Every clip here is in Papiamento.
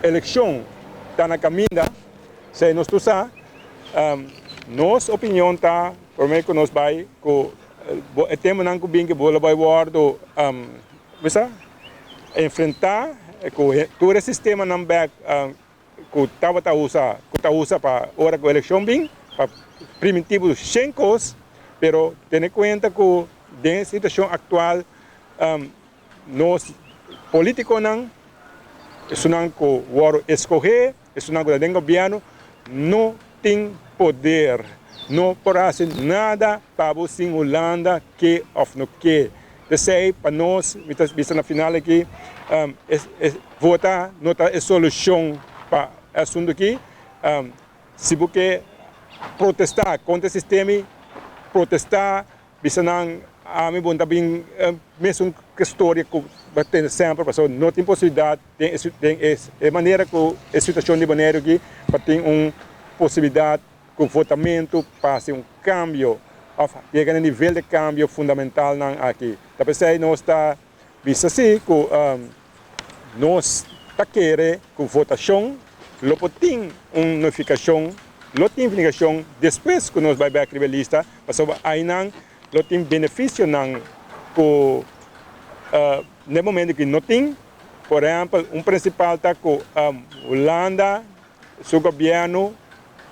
Elekshon ta na kaminda, esei nos tur sa. Nos opinion ta promé ku nos bai ku e temanan ku bin ku bo lo bai wòrdu bisa enfrentá ku tur e sistemanan bèk ku tabata usa ku ta usa pa ora ku elekshon bin pa primintí bo shen kos, pero tene kuenta ku den e situashon aktual nos polítikonan, esunnan ku wòrdu eskohé, esunnan ku ta den gobièrnu, no tin poder, no por hasi nada pa bo sin Hulanda ke òf no ke. P'esei pa nos, mi ta bisa na final aki, vota no ta e solushon pa e asuntu aki. Si bo ke protestá kontra e sistema, protestá. Bisa nan, Ami bon ta bin mesun storia ku bo tende semper, pasobra no tin posibilidat den den e manera ku e situashon di Boneiru aki pa tin un posibilidat ku votamentu pa hasi un kambio òf yega na nivel di kambio fundamentalnan aki. Ta p'esei nos ta bisa si ku nos ta kere ku votashon lo por tin un notifikashon, lo tin notifikashon despues ku nos bai bek riba e lista, pasobra ainan lo tin benefisionan ku na e momento ku no tin. Por ehèmpel, un prinsipal ta ku Hulanda su gobièrnu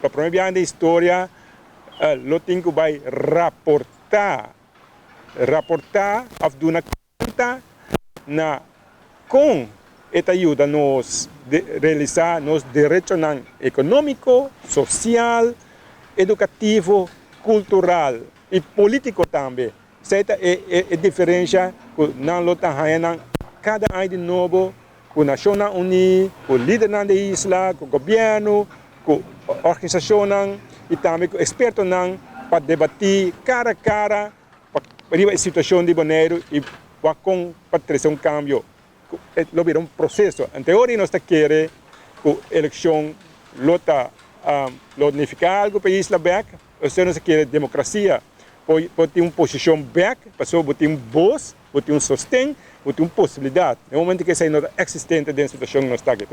pa promé biaha den historia lo tin ku bai raportá, raportá òf duna kuenta na kon e ta yuda nos realisá nos derechonan ekonómiko, sosial, edukativo, kultural i polítiko tambe. Esei ta e diferensha ku nan lo ta haña nan kada aña di nobo ku Nashonnan Uní, ku lidernan di e isla, ku gobièrnu, ku organisashonnan i tambe ku ekspertonan pa debatí kara kara pa riba e situashon di Boneiru i wak kon pa trese un kambio. Ku e lo bira un proseso. En teoria nos ta kere ku elekshon lo ta lo nifiká algu pa e isla bèk, osea nos ta kere demokrasia por por tin un posishon bèk pasobra bo tin un bos, bo tin un sosten, bo tin un posibilidat. Na e momento ku esei no ta eksistente den situashon ku nos ta aki.